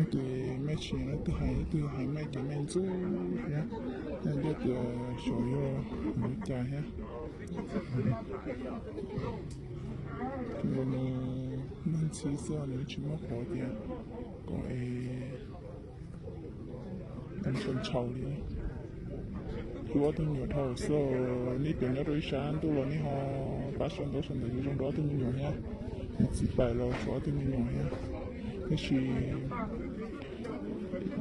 Ces mej tsis nyob twg hais, twg hais mej ces mej ntxub thiab, nyob tias xyov yog ua cas thiab. Nws nug ntxhi xwb, nws tsis muaj qhov tias kom es ntshaw ntshaw li. Rub ob tug me nyuam dhau xwb, nej cov nyob rau ib sab ntuj los nej ho pab sau ntawv sau ntawv zoo rau ob tug me nyuam thiab. Nws txiv pais los rau ob tug me nyuam thiab. Tab sis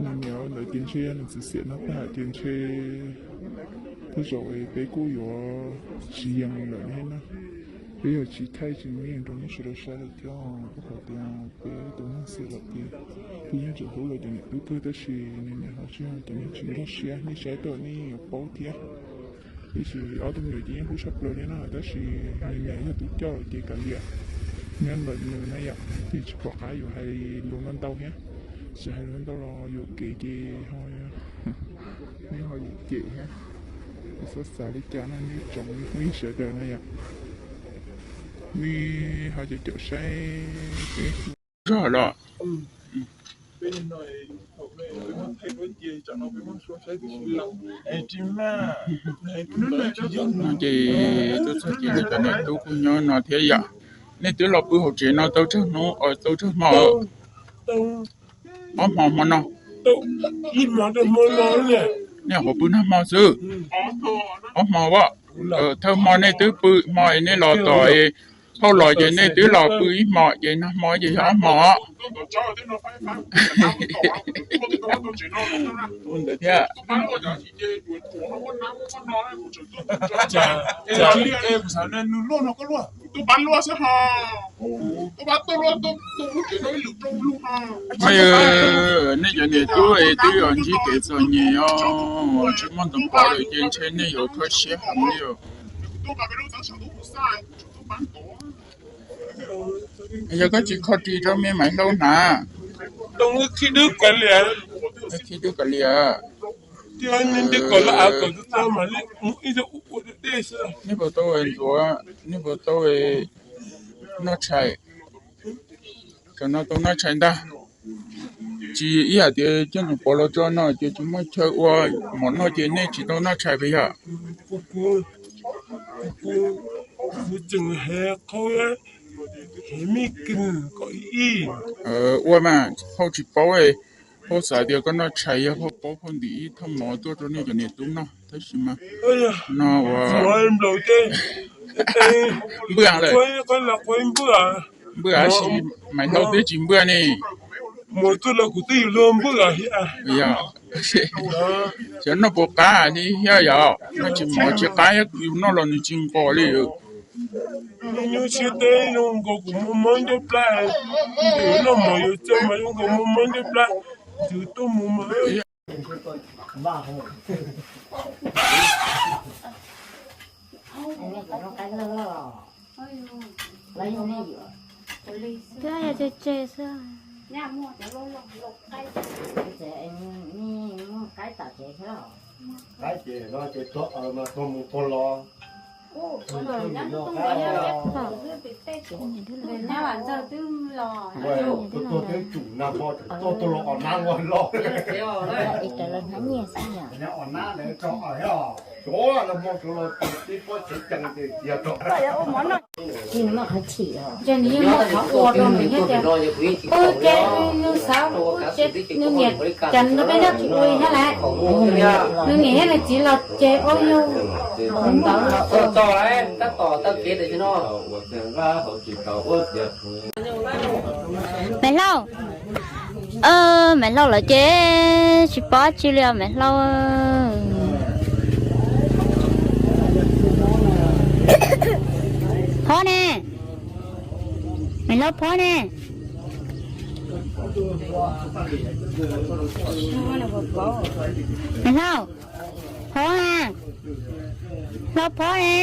nws niam ntawd ces ntshe yog nws txiv xiam no pab hais tias ntshe tej zaum peb kuj yuav tsis yees lawm thiab na. Peb yuav tsis thaij tsis muaj yeej rau nej sawv daws saib lawm thiab, rau qhov tias peb tus neeg xiam lawm ces peb yeej tseem hlub lawv cov niam tub kawg, tab sis nws niam ho tsis yog cov neeg tsis nkag siab, nej saib tau nej yeej yuav paub thiab. Tiam sis ob tug me nyuam ces yeej hlub tshaj plaws thiab no, tab sis nws niam yog tub coj lawm ces kav liam, nyob ntawm nws na yom, ces tsis pom qab yuav hais lus no ntau thiab, tsis hais lus ntau los yuam kev ces ho, nej ho yuam kev thiab. Txhob xav li cas no nej tsoom phooj ywg sawv daws na yom, nej ho caum caum saib peb zog los. No ces tuaj txog ces cov niam tub kuj nyob no thiab yom. Nej twb los pw hauv tsev no tau tsawg hnub, tau tsawg hmo? Ob hmo hmo no. Nej nyuam qhuav pw nag hmo xwb. Ob hmo as. Thawj hmo nej twb pw hmo es nej los tom es phauj los ces nej twb los pw ib hmo ces nag hmo ces yog ob hmo. Ntawd thiab. Nej cov niam tub es twb yog ntsib kev txom nyem os, tsis muaj ntxoov pov lawm ces ntshe nej yuav kho siab heev li os. Yog koj tsis kho ris rau me Maiv Hlau hnav. Khib dub kav liam. Nej puas tau ntxuav, nej puas tau noj tshais? Tam no tau noj tshais ntag. Tsis ib hais tias coj ntxoov pov los tso no ces tsis muaj chaw ua mov noj ces nej tsis tau noj tshais puas yog? Ua mas phauj tsis paub, phauj xav tias koj noj tshais yog phauj paub phauj ntim ib thooj mov tuaj rau nej cov niam tub noj tab sis mas no ua npwj lawm. Npwj tab sis Maiv Hlau twb tsis npwj ne. Xyov noj puas qab li thiab yom, noj tsis mov tsis qab, yus noj los nws tsis nqos li. Twb yog tseg tseg xwb. Ces nws muaj qhov ua rau nws thiab tias, ua ces nws xav, ces nws niam cas nws peb nyob tsis ua li thiab lawm. Nws niam thiab nws txiv los ces ua yug ntawd. Maiv Hlau, Maiv Hlau lawm ces tsis pom tsi li os Maiv Hlau. Phob ne, Maiv Hlau phob ne. Maiv Hlau, phob na, Hlau phob ne.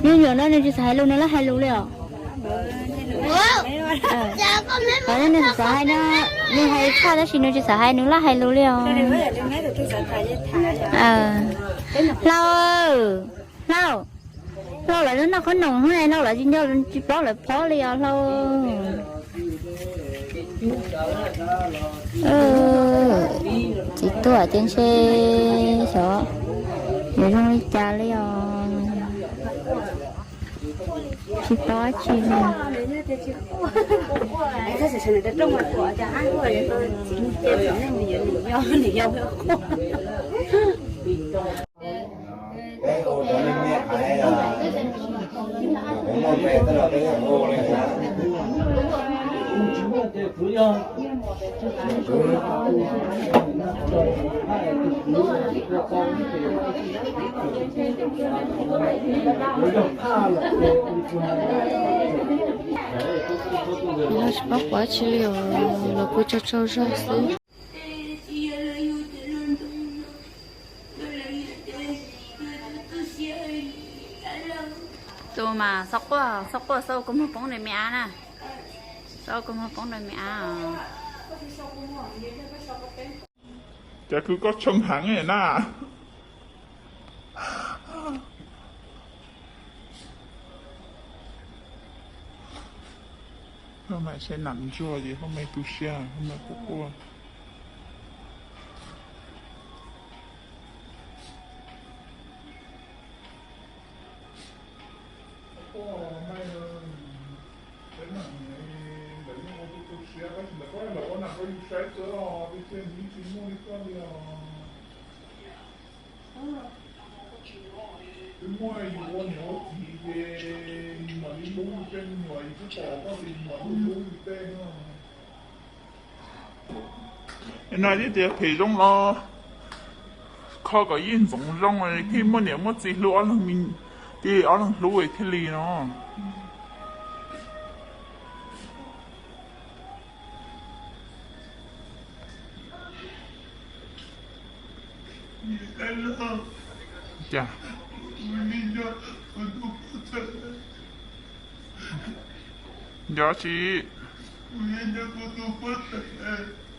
Nws nyuam no nws tsis xav hais lus, nws laj hais lus li os. Nws tsis xav hais no, nws hais tshaj tab sis nws tsis xav hais, nws laj hais lus li os. Hlau, Hlau. Hlau lawv noj qhob noom hos hlau lawv tsis nco, tsis paub lawv phob li os hlau. Txiv tuaj ces ntshe xyov yuav zoo li cas li os. Tsis paub dab tsi li. Lawv tsis paub dab tsi li os, lawv kuj tsaug tsaug zog xwb. Tus mas xob quaj, xob quaj, xob ua kua muag poob nws me ab na. Xob ua kua muag poob nws me ab. Cas kuv koj tshee heev na. Koj mas saib nam ntsuag ces koj mas tu siab, koj mas quaj quaj. No twb tias phem zoo los kho kom yeej ntxoov zoo, thiaj muaj niam muaj txiv hlub ob leeg, thiaj ob leeg hlub thiaj li no. Cas nco tsi,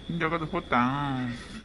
nco koj tus puab tas.